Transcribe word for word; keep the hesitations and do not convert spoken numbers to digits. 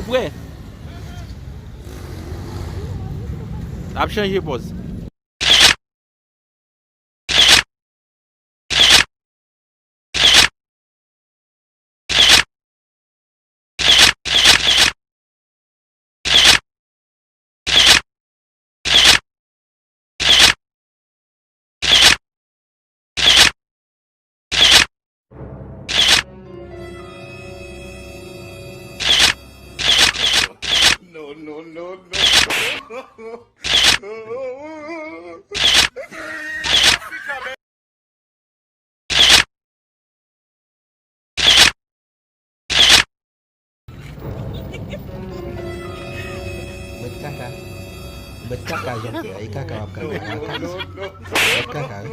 Frè. L ap chanje pòz. No, no, no, no. Bèt kaka. Bèt kaka, Jean Pierre. E kaka w ap kaka. Bèt kaka, wi.